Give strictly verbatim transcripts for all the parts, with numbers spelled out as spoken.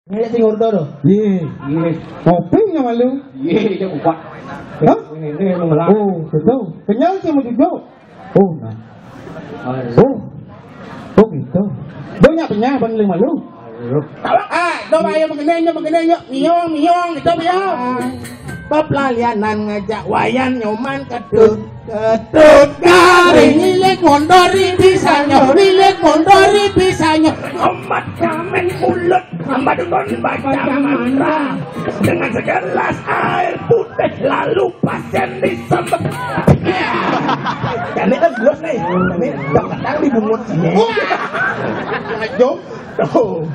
Ngeliat sing order tuh. Iya. Iya. Kopi nggak malu? Iya, iya, buka. Hah? Ini, ini emang ngelarang. Oh, betul. Kenyal sih mau juga. Oh, nah. Aduh. Oh. Oh, gitu. Dia nggak penyah, bang, lima lu. Aduh. Kalau, ah, coba ayo begini, ayo begini, ayo. Miong, miong, gitu, miong. Peplalianan ngajak wayan nyoman kedut, kedut garing. Wilik mondori bisanya, wilik mondori bisanya. Amat kamen mulut, amat dukun baca mantra. Dengan segelas air putih lalu pasien disembah. Kami kan bos nih, kami dok petang di bungut sini. Jom. Tuh.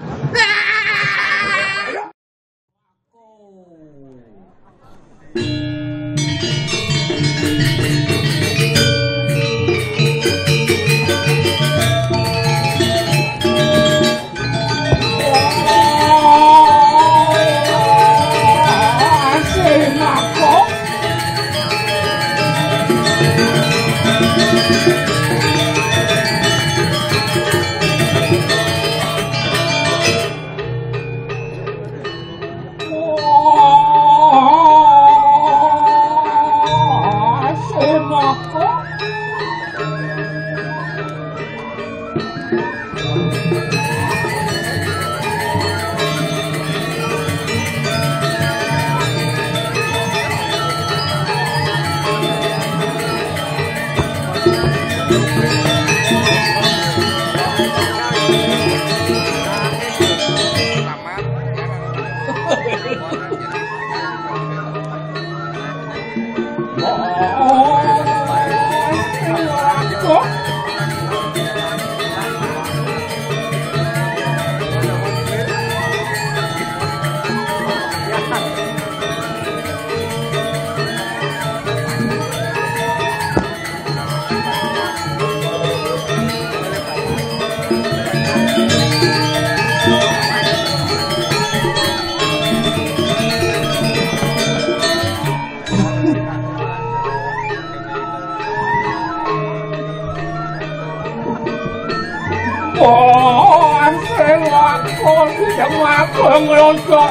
Oh, asing aku tidak ngaku ngelontok.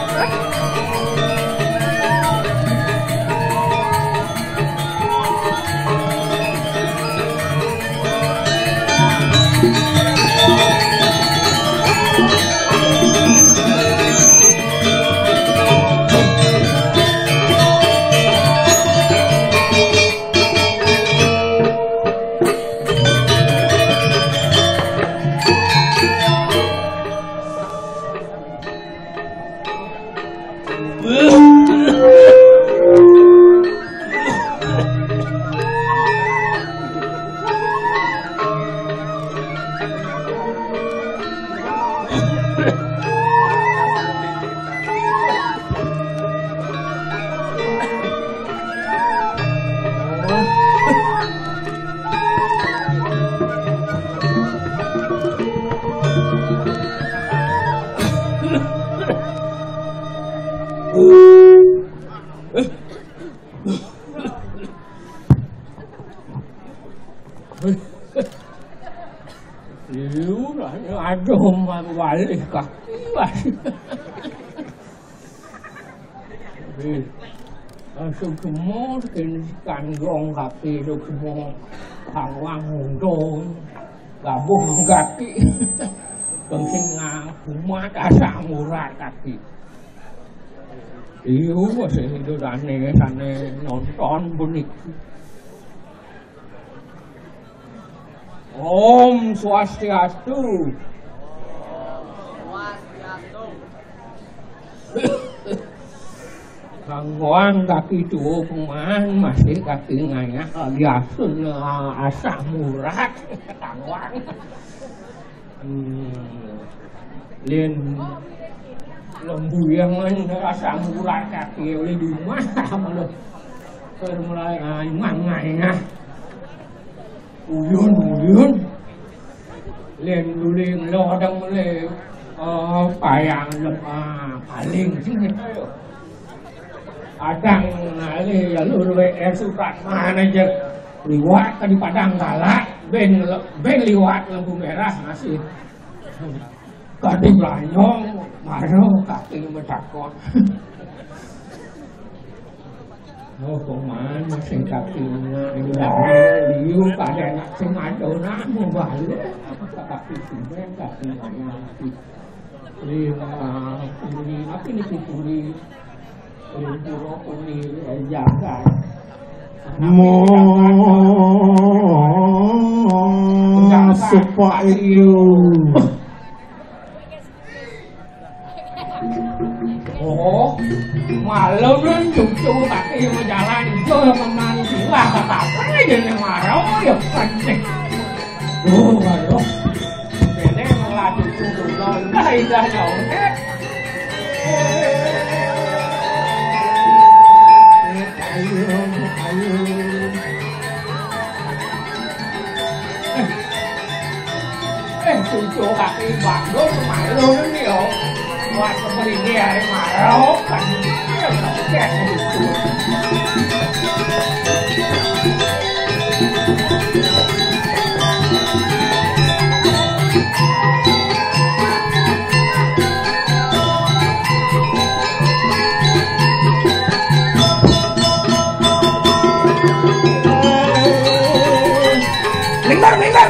Iya, aduh, malu balik kaki. Wih, langsung gemur, kini kanggong kaki, lu gemur, kangwang undung, gabung kaki. Bang sing ngaku mata sak murah kaki. Iya, sing itu sane, sane nonton puniki. Om Swastiastu. Kanggoan kaki tuwa kuman masih kaki ngayah lagi asun asah murat. Kanggoan. Hmm. Lin lembuyangan rasa murah kaki oleh di rumah malah. Keur mulai ngayah ngayah. Uyun uyun. Lin luli ngelodang mulai, eh, payang lemah paling sini. Adang ngalih ya lur W R Supratman aja. Liwat tadi Padang Galak, ben, ben liwat lampu merah masih. Kadhe blanyong, mara kaki medakon. Oh, kuman sing kaki liu, kadhe anak sing adona mau balik. Kaki sing kaki anak. Lima, ini apa ini, putri? Pura puni jagat. Mo supak itu. Oh, malam lan cucu kaki jalan itu memang wah kata apa aja nih marau ya penting. Oh, waduh. Ini malah cucu dulu. Nah, indah jauh. Eh, cucu kaki bandul malu nih, yo. Wah, seperti ini hari marau kan. Lingkar, lingkar.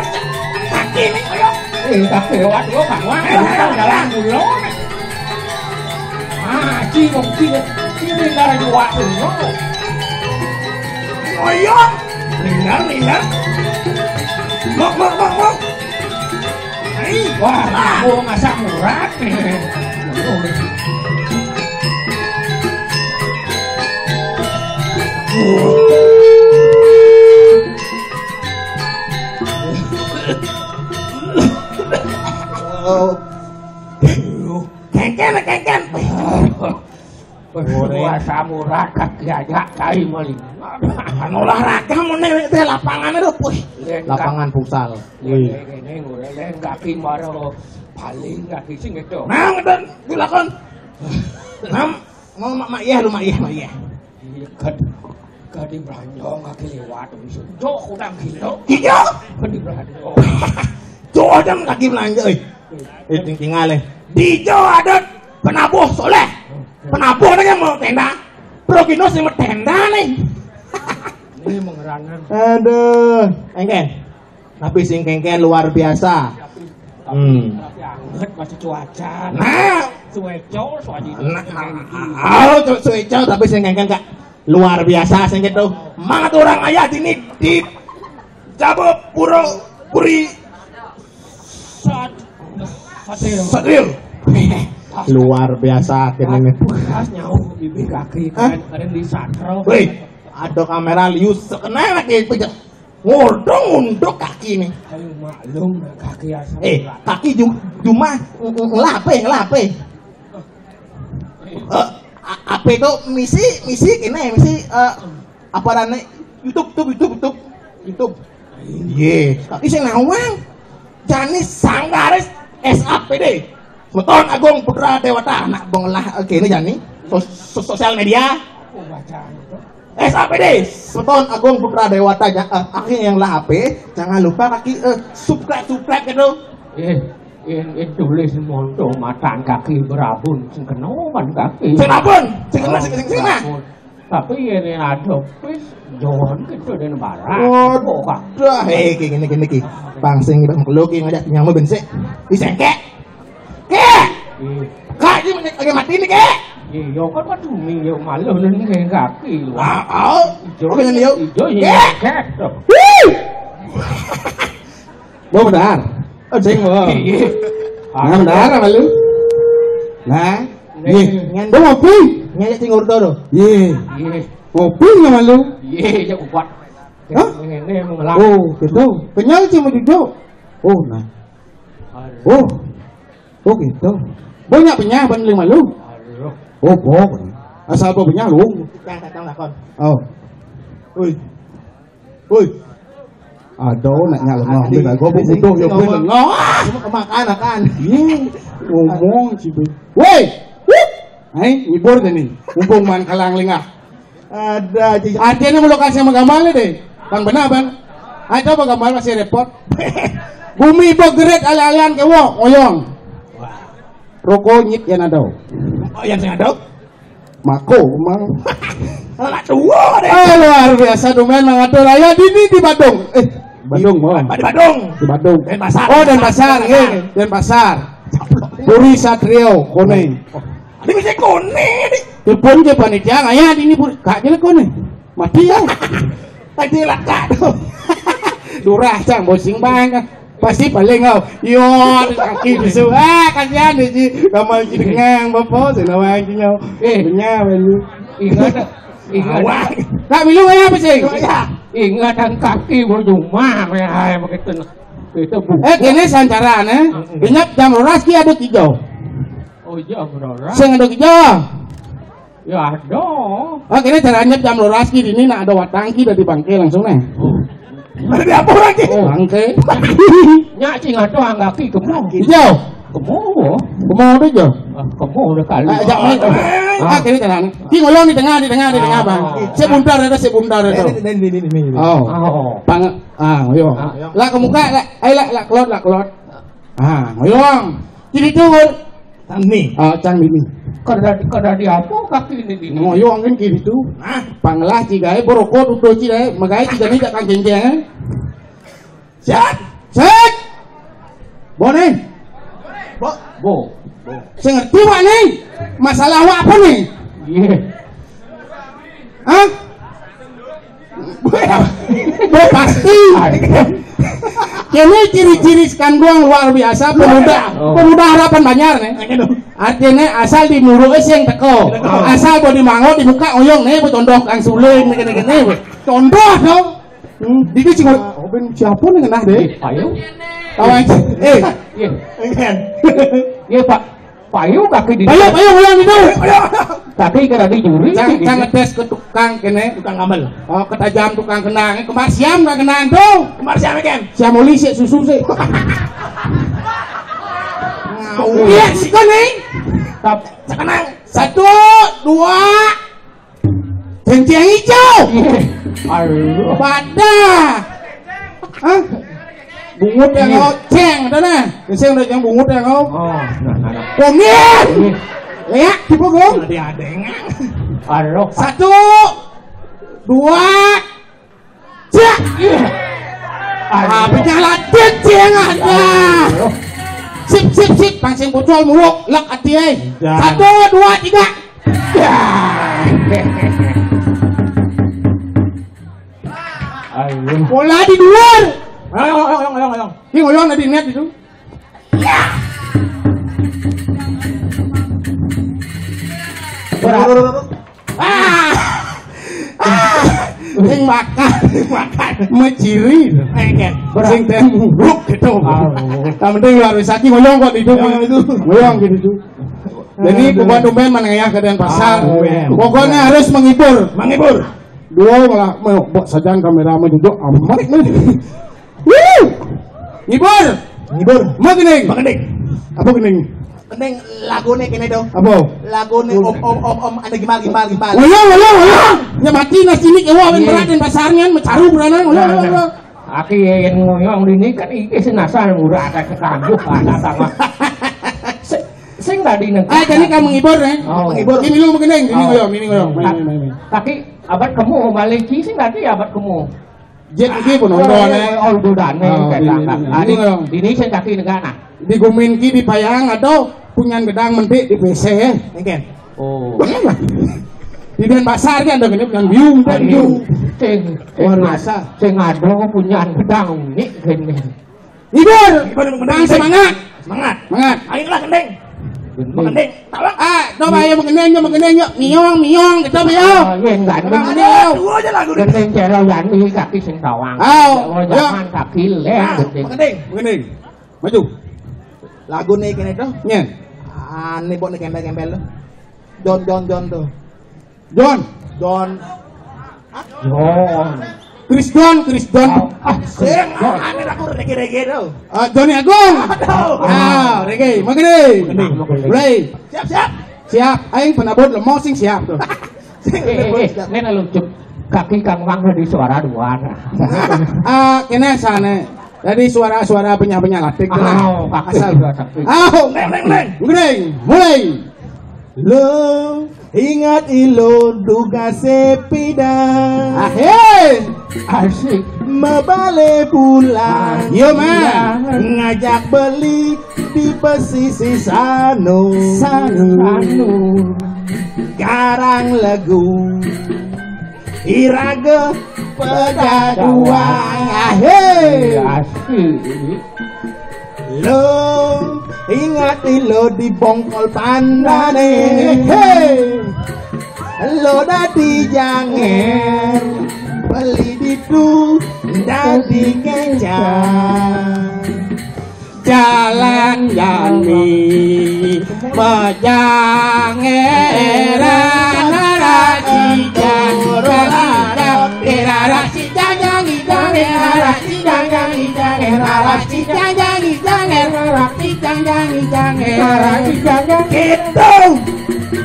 Kaki nih, ayo. Eh, tak lewat lo, Bang. Wah, eh, jalan dulu. Ah, ci, kok ci, ci, lingkar lewat lo. Oh iya. Lingkar, lingkar. Mok, mok, mok, mok. Ai, wah, aku masak murah nih. Kengken, kengken. Wah, samuran kaki aja kai meli. Kan olahraga meneh teh lapangan itu, puh. Lapangan futsal. Wih. Ini ngureleng kaki maro paling kaki sing itu. Nah, ngeden dilakon. Nam, mau mak, mak iya lu, mak iya, mak iya. Iya, kad-, kadi belanjong kaki lewat. Jok udang gila. Iya. Kadi belanjong. Jok udang kaki belanjong, eh. Eh, ting-, tinggal, eh. Di Jawa ada penabuh soleh. Penabuh nih yang mau tenda. Progino sih mau tenda nih. Ini mengerangan. Aduh, engken. Tapi sing kengken luar biasa. Hmm. Tapi anget masih cuaca. Nah. Suweco, suaji. Nah, oh, cu-, suweco, tapi sing kengken, Kak. Luar biasa sing gitu. Mangat orang ayah dini di Jabo Puro Puri. Sat-, Satril. Satril. Luar biasa kene. Pas nyau bibir kaki. Hah? Keren, keren di Satro. Weh, ada kamera lius sekena lagi pejak. Ngodong unduk kaki nih. Ayo maklum, nah, kaki asam. Eh, urat. Kaki jum-, cuma ng-, ng-, ngelape, ngelape. Eh, a-, apa itu misi, misi ini, misi, eh, apa namanya? YouTube, YouTube, YouTube, YouTube. YouTube. Iya, kaki sing nawang. Jani sanggaris S A P D. Semeton Agung Putra Dewata, anak bong lah, oke, ini jani. So-, so-, sosial media. Oh, bacaan itu. S A P D, Semeton Agung Putra Dewata, ja-, eh, akhirnya yang lah H P, jangan lupa kaki, eh, subscribe, subscribe gitu. Eh, eh, eh, tulis mondo matan kaki berabun, sing kena man kaki. Sing abun, sing kena, sing, sing, sing kena. Berabun. Tapi ini ada pis, jangan gitu dan barang. Waduh, eh, kayak gini, gini, ki. Bang sing udah mengkeluki ngajak nyamu bensik. Disengkek. Kek! Iya. Kak, ini lagi mati nih, Kek! Iya, kan mati nih, ya malu nih, kayak kaki lu. Ah, ah. Ijo, oke, nih, yuk. Ijo, iya, Kek! Kek. Wih! Mau benar? Oh, sing mau. Iya. Nah, benar apa lu? Nah, iya. Nih. Lu ngopi? Nyelek sing urut tuh. Iya. Iya. Ngopi nggak malu? Iya, ya kuat. Hah? Ini emang ngelak. Oh, gitu. Kenyal sih mau duduk. Oh, nah. Aduh. Oh. Oh gitu. Banyak penyah ban lima lu. Aduh. Oh, bok. Asal apa penyah lu? Yang datang lakon. Oh. Woi. Woi. Aduh, nak nyala ngomong. Tadi, tadi butuh, ya, ngomong. Ngomong. Cuma kemakan, akan. Iya. Ngomong, sih, Boy. Woi. Wup. Hai, ngibur deh nih. Mumpung man kalang lengah. Ada, Ji. Artinya mau lokasi sama gambarnya deh. Bang, benar, Bang? Ayo coba gambar masih repot. Bumi bergerak ala-alaan ke wok, oyong. Wah. Roko nyit yan ado. Oh, yan sing ado? Mako, mang. Lah, tua deh. Eh, luar biasa, domain mangatur. Aya dini di Badung. Eh, Badung, oh. Di Badung. Di Badung. Denpasar. Oh, Denpasar, iya, Denpasar. Puri Satrio, Kone. Ini bisa Kone, nih. Telepon ke panitia, aya dini Puri. Kak, kira Kone. Mati ya. Tadi lah, Kak. Durah, cang, bosing banget. Pasti paling kau. Yo, kaki bisu. Ah, kasihan deh, Ji. Kamu lagi dengang, Bapak. Saya nawang, Ji, nyau. Eh. Dengang, Ji. Ingat, ingat. Awak. Nak minum air apa, sih? Oh, ya. Ingat yang kaki berjumah, ya, begitu. Itu buku. Eh, kene sancaran, eh. Mm-mm. Ingat jam rolas ki ada tiga. Oh, jam rolas. Sing ada tiga. Ya, ada. Oh, kene cara nyep jam rolas ki dini nak ada watang ki dari bangke langsung, nih. Oh. Dari apa lagi? Oh. Bangke. Nyak sing ada anggaki kemo. Ijo. Kemo. Kemo udah, Jo. Ah, kemo udah kali. Ah, jak main. Ah, kene cara. Ki ngolong di tengah, di tengah, di tengah, Bang. Ah. Saya buntar itu, saya buntar itu. Ini, ini, ini, ini, ini. Oh. Oh. Pang, ah, yo. Ah. Lah ke muka, lah. Ayo, lah, lah, kelot, lah, kelot. Ah, ngoyong. Kiri tuh. Tang ni. Ah, cang dini. Kada, kada di apa kaki ini, dini? Ngoyong kan kiri tuh. Nah. Panglah cigae, boroko tuh cigae, magae cigae ni tak kangkeng, eh. Set. Set. Bone. Bo. Bo. Saya ngerti, Pak, nih. Masalah awak apa, nih? Iya. Hah? Bo, pasti. Kene ciri-ciri Sekanduang luar biasa, pemuda, oh, pemuda harapan banyak, nih. Artinya asal di muruke sing teko. Teko. Asal bodi mango di muka oyong, nih, bu contoh kang suling, nih, kene-kene, bu. Contoh dong. Hmm, dikit sih, oh, ben siapa nih kena deh? Ayo. Awan, eh. Iya. Enggak. Iya, Pak. Payu kaki di. Payu, payu, ulang itu. Payu. Kaki kada di juri. Cang, cang ngetes ke tukang kene. Tukang ngambel. Oh, ketajam tukang kenang. Kembar siam nggak kenang tuh. Kembar siam, kan? Siam oli, si susu, sih. Iya, sih, kan, nih. Tap. Sekenang. Satu, dua. Ceng-ceng hijau. Aduh. Pada. Hah? Bungut yang, iya, ngoceng, ada nah. Ceng udah yang bungut yang ngau. Oh, nah, nah, nah. Komir. Iya. Lihat, coba, Gong. Ada, ada. Aduh. Satu, dua, cek. Iya. Aduh. Ah, penyalatin, ceng, ada. Aduh. Sip, sip, sip, pancing bocor muluk, lek ati, eh. Jangan. Satu, dua, tiga. Ya. Ayo. Bola di luar. Ayo, ayo, ayo, ayo, ayo. Ini ngoyong tadi net itu. Ya. Berat. Ah. Ah. Sing makan, sing makan. Meciri. Enggak. Berat. Sing teh muruk gitu. Oh. Yang penting luar biasa ki ngoyong kok itu. Ngoyong itu. Ngoyong gitu tuh. Jadi, aduh, bukan tumben menengah ke Denpasar. Ah, tumben. Pokoknya harus menghibur. Menghibur. Dua malah, mau, mbok sajan kamera mau duduk amat nih. Wuh! Ngibur. Ngibur. Mau gini. Mau gini. Apa gini? Mending lagune kene dong. Apa? Lagune om, om, om, om, ada gimbal, gimbal, gimbal. Wala, wala, wala. Nya mati nasi ini kewa, iya, berat dan pasarnya, mecaru beranan, wala, wala, wala. Aki yang ngoyong ini kan iki sing asal murah, ada kekambuh, ada sama. Si-, sing tadi neng. Ah, jadi kamu ngibur, eh? Oh. Ngibur. Ini lu menggendeng, ini, oh, ngoyong, ini ngoyong. Main, main, main, main. Tapi abad kamu balik sing tadi abad kamu. Jet iki pun nonton, eh. Oh, udah aneh, oh, kayak ini, apa? Ini, ah, ini, ini ngoyong. Ini sing kaki negara. Di gumin ki di payang atau punyan gedang mentik di P C, eh? Engken. Oh. Di Denpasar kan ada gini yang biung, kan biung. Sing, luar biasa. Sing ada punyan gedang ni gini. Ngibur. Ngibur, ngibur, bang, ngibur. Semangat. Semangat. Semangat. Ayolah, gendeng. Gendeng. Gendeng. Tolong. Ah, coba ayo menggendeng, yuk, menggendeng, yuk. Miong, miong, gitu, miong. Oh, iya, enggak ada. Coba menggendeng, yuk. Dua aja lagu. Gendeng, cero, yani, kaki sing tawang. Ayo, oh, yuk. Jangan kaki leh, nah, gendeng. Menggendeng. Menggendeng. Maju. Lagu nih kene tuh. Nyen. Ah, nih, buat nih gembel-gembel tuh. Don, don, don tuh. John. Don. John. Chris Don, Chris Don. Oh, ah, Chris Don. Sing, aneh aku reggae-reggae tuh. Ah, Johnny Agung. Aduh. Ah, reggae. Makin deh. Makin deh. Mulai. Siap, siap. Siap. Aing penabut lemong sing siap tuh. Sing, eh, eh, eh, siap. Ini lucu. Kaki Kang Mang di suara dua. Ah, kene sana. Jadi suara-suara penyah-penyah latik tu lah. Asal berangkat. Aho, neng, neng, neng. Neng, mulai. Lo ingat ilo duga sepeda. Ahe. Asik. Mebale bulan. Yo, man. Ngajak beli di pesisir sano. Sano. Garang legu. Iraga pedaduan. Ahe. Asik. Lo ingat lo di bongkol pandane. He. Lo dadi janger. Beli ditu dadi kecap. Jalan jani pejangeran, arah cijang, arah cijang, arah cijang, ijang, arah cijang, ijang, arah cijang, ijang, arah cijang, ijang, arah cijang, ijang, arah cijang. Gitu.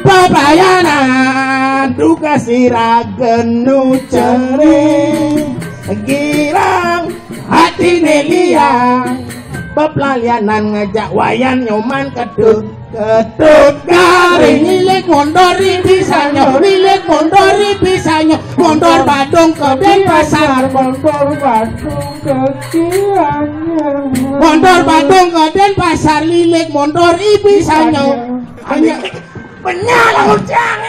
Pepayanan tugas iraga nu ceri. Girang hati Nelia. Peplalianan ngajak Wayan Nyoman kedut, kedut garing. Nilik mondor di pisanyo, nilik mondor di pisanyo. Mondor Badung ke Denpasar, mondor Badung ke Gianyar. Mondor Badung ke Denpasar, lilik mondor di pisanyo. Hanya penyala ujang.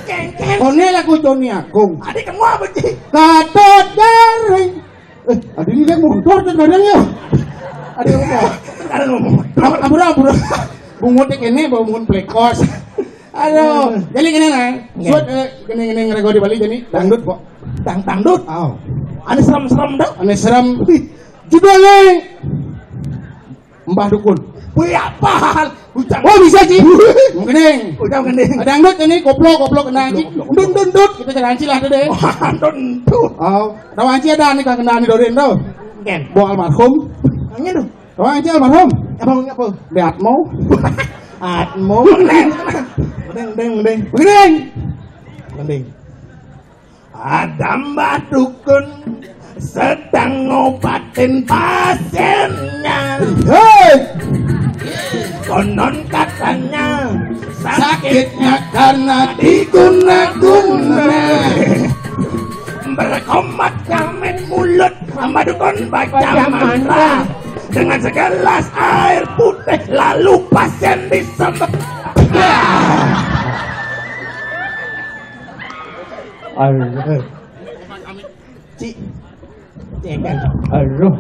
Kengkeng. One lagu Joni Agung. Adik kamu apa sih? Kedut garing. Eh, adik ini kan mondor kan kadang ya. Adik apa? Sekarang ngomong. Ampura, ampura. Bungut kene bawa bungut plekos. Aduh, jadi kene nah. Suat kene kene ngrego di Bali jadi dangdut kok. Dang dangdut. Oh. Ane serem-serem dah. Ane serem. Judulnya Mbah Dukun. Wih, apaan? Ujang. Oh, bisa, Ci. Mending. Ujang mending. Dangdut ini koplo, koplo kena, Ci. Koplo, koplo. Dun, dun, dut. Kita jangan Ci lah, deh. Wah, dun, dut. Oh, tahu Ci ada nih, kang kena nih, Dorin, tuh. Ken. Bo almarhum. Angin tuh. Tahu Ci almarhum? Apa, apa? Beatmo. Atmo. Mending, mending, mending. Mending. Mending. Ada Mbah Dukun sedang ngobatin pasiennya. Hei! Konon katanya sakitnya karena diguna-guna. Berkomat kamit mulut, Mbah Dukun baca mantra. Dengan segelas air putih, lalu pasien disembelih. Aduh. Ci. Cekan. Aduh.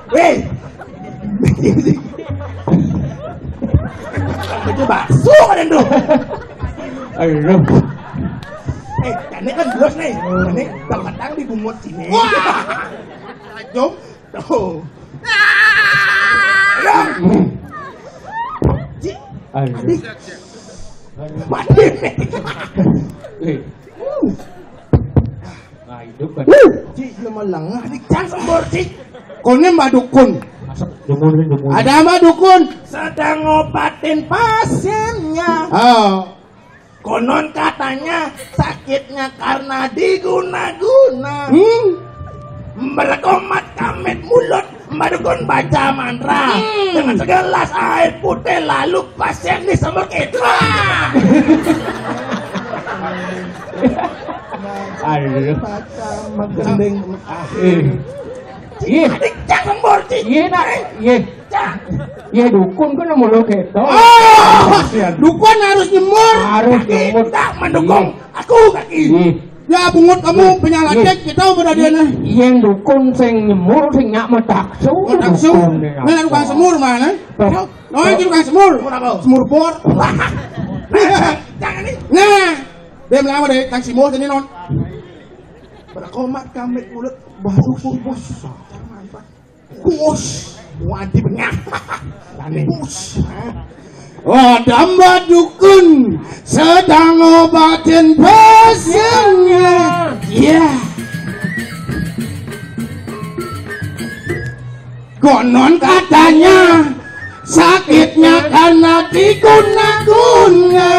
Weh. Itu bakso kan itu. Aduh. Eh, ini kan bos nih. Ini tempat di bungut sini. Wah. Jom. Tuh. Ya. Ci. Aduh. Adik. Mati. Eh. Nah, hidup kan. Ci, lemah lengah. Adik, jangan sembor, Ci. Konon Mbah Dukun. Masa jemur, jemur. Ada Mbah Dukun. Sedang ngobatin pasiennya. Oh. Konon katanya sakitnya karena diguna-guna. Hmm. Berkomat kamit mulut, Mbah Dukun baca mantra. Hmm. Dengan segelas air putih, lalu pasien disembur itu. Aduh. Baca menggending. Eh. Iya. Adik, jangan sembor, Ci. Iya, nak. Iya. Cak. Iya, dukun kan mulu keto. Oh, dukun harus nyemur. Harus nyemur. Kita mendukung. Iya. Aku kaki. Iya. Ya, bungut kamu penyalatik, kita udah dia nih. Iya, dukun sing nyemur, sing nyak metaksu. Metaksu. Dukun nih, nah, tukang semur mana? Tuh. Oh, itu tukang semur. Semur apa? Semur bor. Jangan nih. Nah, dia melawan deh, tang semur sini non. Berkomat kamit mulut, baru bos. Jangan, Pak. Bos, wadi bengah. Bos. Ada Mbah Dukun sedang ngobatin pasiennya. Iya. Konon katanya sakitnya karena diguna-guna.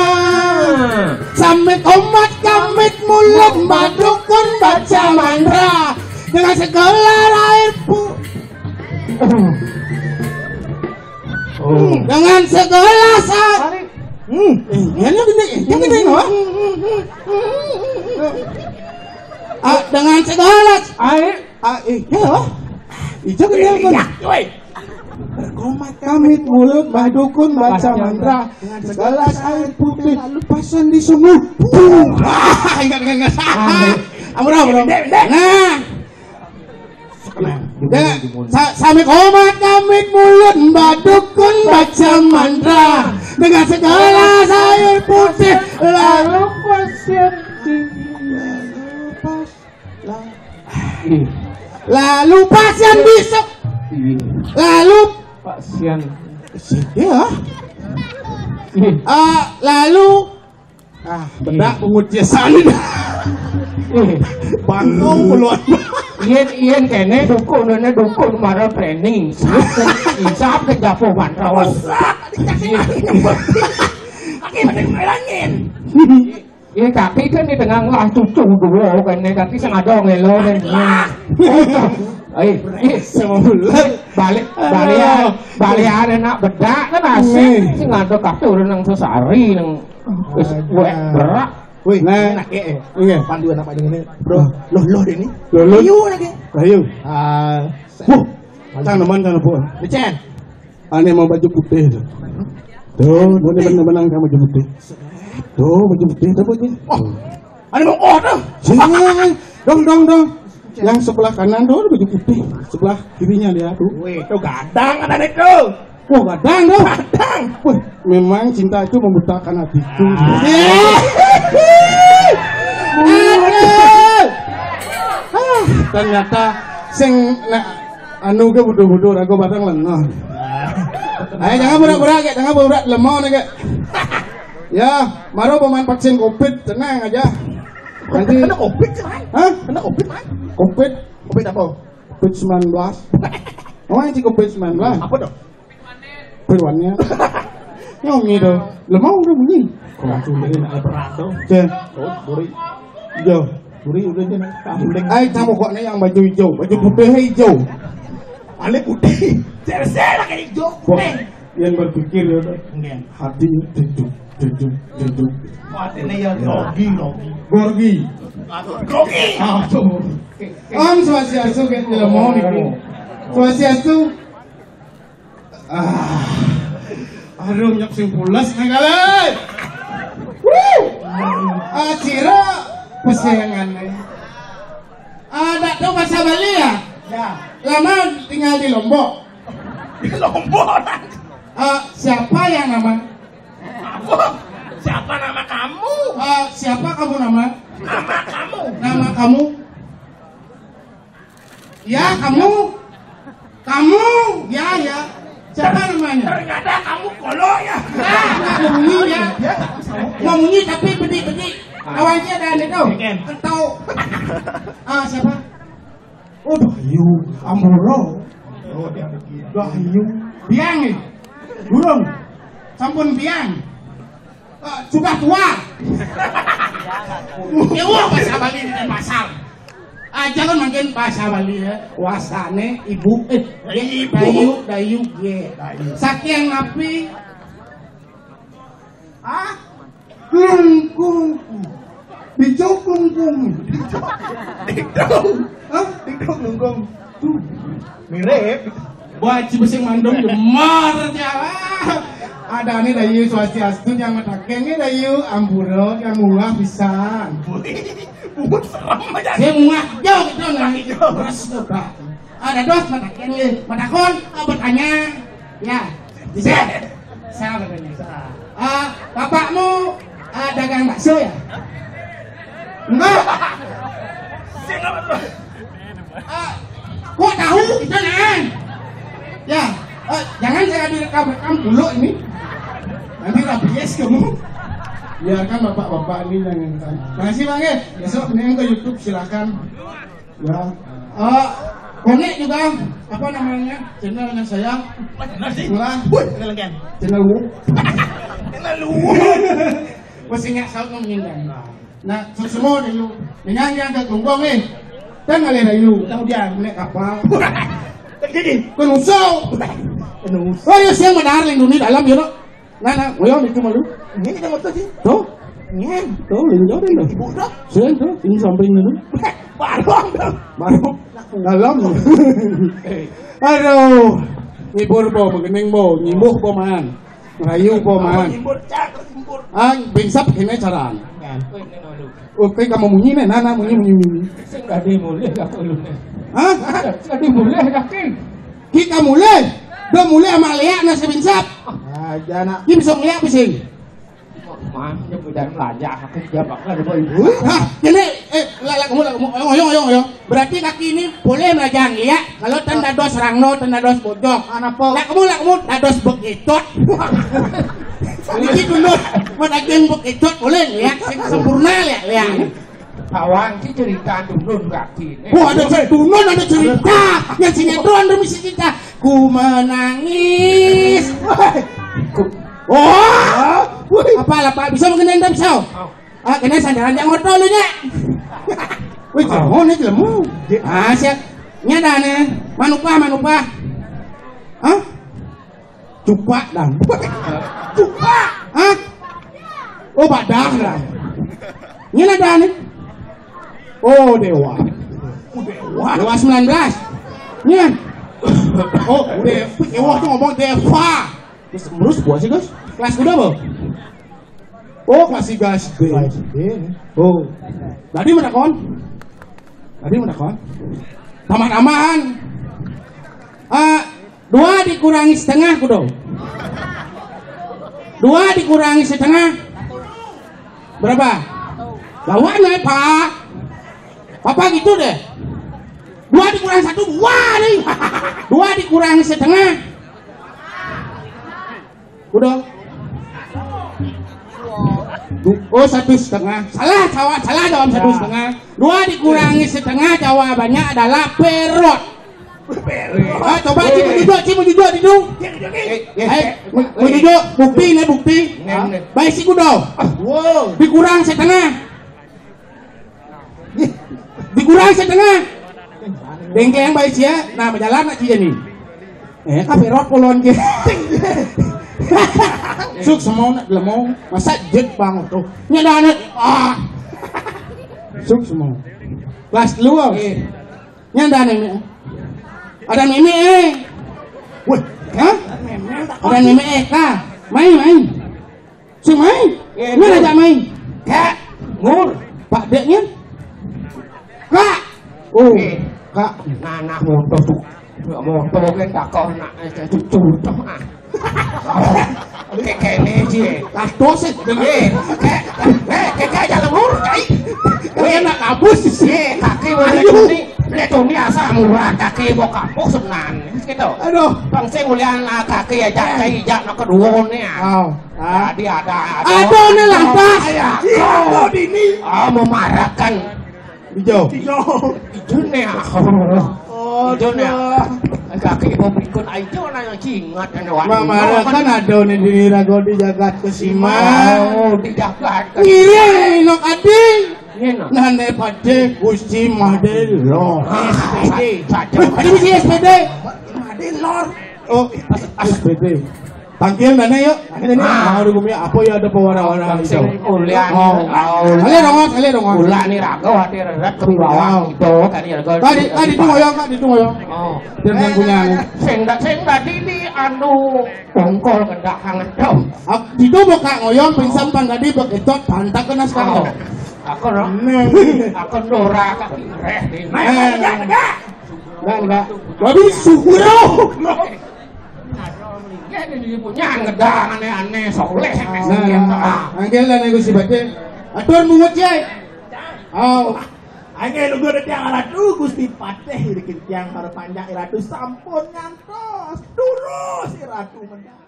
Sambil komat kamit mulut, Mbah Dukun baca mantra. Dengan segelas air Eh, ya, ya, gini, ya, gini, no? Ah, dengan segala, ah, eh, ya, oh. Ijo gini, apa? Komat kamit mulut Mbah Dukun baca mantra dengan segelas air putih lalu pasang di sumur. Buh! Ah, ingat, ingat, ingat. Amur, amur. Nah. Nah, sa- sambil komat kamit mulut Mbah Dukun baca mantra dengan segelas air putih lalu pasang di, lalu pas- Ih, lalu pasang di sumur. Ih, lalu pasang. Ya. Ih. Ah, lalu, ah, bedak pengucisan. Ih. Bangkong keluar. Yen, yen kene dukun, kene dukun mara training. Isap ke japo bantros. Oke, mending melangin. Iya, tapi kan di tengah lah cucu dulu kan, tapi sing ada ngelo kan. Ayo, iya, sama bulan. Balik, balian, balian enak bedak kan asik. Sing ada kaki orang nang sesari nang wis wek berak. Wih, nah, enak ya. Iya. Panduan apa ini, bro? Loh, loh, ini. Loh, loh. Ayo, lagi. Ayo. Ah, wah, tanaman, tanaman. Licen. Ane mau baju putih tu. Tuh, ini benar-benar kamu baju putih. Tuh, baju putih tu, baju. Oh, ane mau, oh, tu. Sini, dong, dong, dong. Yang sebelah kanan tu baju putih, sebelah kirinya dia tu. Weh, tu gadang kan ane tu. Wah, gadang tu. Gadang. Wah, memang cinta itu membutakan hatiku. Ah. Aduh. Ah, ternyata sing nak anu ke bodoh-bodoh ragu barang lengah. Ayo, jangan berat-berat, Kak. Jangan berat, lemah ni, Kak. Ya, maro pemain vaksin covid, tenang aja. Nanti kena covid, kan? Hah? Kena covid, kan? Covid. Covid apa? Covid sembilan belas. Oh, ini covid sembilan belas. Apa tu? Covid one-nya. Nyongi tu. Lemah udah bunyi. Kau culik nak berat tu. Cek. Oh, buri. Yo. Buri udah je nak. Ai, kamu kok ni yang baju hijau, baju putih hijau. Ale putih. Jersey pakai hijau. Kok putih. Yang berpikir ya, Dok. Enggak. Hati tujuh, tujuh, tujuh. Hati ni ya grogi, grogi. Grogi. Grogi. Ah, tu. Om Swastiastu, kayak jelema niki. Swastiastu. Ah. Aduh, nyok sing pules nih kali. Wuh. Ah, sira pesengan nih. Ah, tak tahu bahasa Bali ya? Ya. Lama tinggal di Lombok. Di Lombok. Ah, siapa yang nama? Apa? Siapa nama kamu? Ah, siapa kamu nama? Nama kamu. Nama kamu? Ya, kamu. Kamu, ya, ya. Siapa namanya? Ternyata kamu kolok ya. Ah, nggak mau bunyi ya. Mau bunyi tapi bedik-bedik. Awan dia ada itu. Ken. Ketau. Ah, siapa? Oh, Dayu. Amuro. Oh, dia begitu. Dayu. Biang ya? Burung. Sampun biang. Eh, sudah tua. Dewa bahasa Bali di Denpasar. Ah, jangan makin bahasa Bali ya. Wasane ibu, eh, ibu. Dayu, dayu, ye. Dayu. Saking napi? Ah, klungkung. Dijok klungkung. Dijok. Hah? Dijok klungkung. Tuh. Mirip. Wah, ci besing mandung jemar, ci. Ada nih, Dayu Swastiastu yang mataken nih, Dayu Ampura yang murah pisan. Buat serem aja. Saya muah jauh gitu, nah. Terus tuh, Pak. Ada dos mataken nih, matakon, eh, bertanya. Ya, bisa. Saya bertanya. Ah, bapakmu, ah, dagang bakso ya? Enggak. Ah, kok tahu? Itu nah. Ya, eh, jangan saya direkam-rekam dulu ini. Nanti rabies kamu. Biarkan bapak-bapak ini yang tanya. Makasih, Bang, ya. Besok mendingan ke YouTube, silakan. Ya. Eh, Konek juga, apa namanya? Channelnya saya. Murah. Wih, channel Ken. Channel Wu. Channel Wu. Masih nggak saut ngomongin kan. Nah, semua dulu. Dengan yang ke Tunggong nih. Kan ngalih Dayu. Kemudian naik kapal. Terjadi. Kenusau. Kenusau. Oh, ya, siang mendengar lindungi dalam, you know. Nah, nah, ngoyong itu malu. Ini kita ngotot sih. Tuh. Ngen. Tuh, ini jauh deh. Ibu dah. Sini tuh, ini samping itu. Barong dong. Barong. Dalam. Aduh. Ngibur bo, magening bo, nyimbuh bo maan. Ngerayu bo maan. Ngibur, cak, ngibur. Ah, binsap ini caraan. Ngan. Oke, kamu munyi nih, nana munyi, munyi, munyi. Sing gak dimulih aku lu nih. Hah? Sing gak dimulih kaki. Ki kamu mulih. Do mulih sama Lea na si binsap. Ah, jana. Ki bisa ngeliat apa sih? Mah, dia udah melajah, aku juga bakal ada ibu. Hah, ini, eh, lah, lah, kamu, lah, kamu, oyong, oyong, oyong, oyong. Berarti kaki ini boleh melajah ngeliat kalau tan dados rangno, tan dados bojong. Kenapa? Lah, kamu, lah, kamu dados bekicot. Ini dulu, mau daging bekicot, boleh ngeliat, sing sempurna, lihat, lihat. Bawang ki cerita dunun kaki ini. Wah, ada cerita dunun, ada cerita. Yang sinetron ada mesti cerita. Ku menangis. Wah. Apa lah, Pak? Bisa mengenai, ndak bisa? Oh. Ah, kena sandaran yang oto lu nya. Wih, jelemu nih, jelemu. Ah, siap. Nya dah nih. Manupah, manupah. Hah? Cupak dah. Cupak. Hah? Oh, badah dah. Ini ada nih. Oh, Dewa. Dewa. Dewa sembilan belas. Nya. Oh, Dewa. Dewa tuh ngomong Deva. Terus, terus buat sih, Gus. Kelas kuda, Bang? Oh, kelas tiga S D. Kelas S D. Oh. Tadi mana kon? Tadi mana kon? Taman aman. Ah, dua dikurangi setengah, kudo. Dua dikurangi setengah. Berapa? Lawan, eh, Pak. Papa gitu deh. Dua dikurangi satu, dua nih. Dua dikurangi setengah. Udah. Du- oh, satu setengah. Salah, salah, salah jawab satu setengah. Dua dikurangi setengah jawabannya adalah perot. Ah, coba Cimu jujur, Cimu jujur, jujur. Eh, eh, mau jujur, bukti nih, bukti. Baik si kudo. Wow. Dikurang setengah. Dikurang setengah. Dengkeng baik sia, nah, berjalan nak cia nih. Eh, kafe rot kolon ke. Suk semua nak lemong, masa jet bang tuh. Nya dah anak. Ah. Suk semua. Kelas dua. Nya dah nenek. Ada nenek, eh. Wah, hah? Ada nenek, eh, Kak. Main, main. Sing main. Eh, mana ajak main? Kak, Ngur. Pak Deknya? Kak. Oh, eh. Kak. Nah, nah, motor tuh. Motor kan tak kau nak, eh, cucu tuh, ah. Kayak kene sih. Lah, dosen. Eh, eh, eh, kayak aja lembur, kai. Kalian nak kabus sih. Eh, kaki mana ini? Lihat tuh, ini asal murah, kaki mau kampus sebenarnya. Gitu. Aduh. Bang, saya mulian lah, kaki aja, saya ijak nak kedua nih, ya. Oh. Tadi ada, ada. Ada nih lantas. Iya, kau. Iya, kau di ini. Ah, memarahkan. Hijau. Hijau. Hijau nih, ah. Oh, hijau nih, ah. Kaki mau pikun, ah, hijau lah yang cingat, nih, wan. Memarahkan ada nih di rago di jagat kesima. Oh, di jagat kesima. Ngiri, nok adi. Ngena. Nane pade Gusti Madelo. Ah, S P D. Saja. Ada mesti S P D. Madelo. Oh, S P D. Tangkil mana yuk? Ini nih, ah, mau dugumi apa ya ada pewara-wara itu? Ulian. Oh. Kalian dong, kalian dong. Ulah nih raga, hati reret ke bawah. Wow. Itu kan ya, tadi, tadi tuh ngoyong, tadi tuh ngoyong. Oh. Dia yang punya. Sing da-, sing tadi di anu tongkol kendahangan dong. Itu buka ngoyong pingsan pang tadi begitu pantak kena sekarang. Oh. Aku ro-, aku nora kaki reh di. Nah, enggak, enggak. Enggak, enggak. Waduh, syukur. Ya, ini punya ngedang aneh-aneh, soleh, nah, nah, nah. Anggil dan nego si batin. Atur mungut, Cai. Oh. Anggil lugu ada tiang ratu, Gusti Patih, bikin tiang harap panjang, Ratu sampun ngantos. Durus, Ratu menang.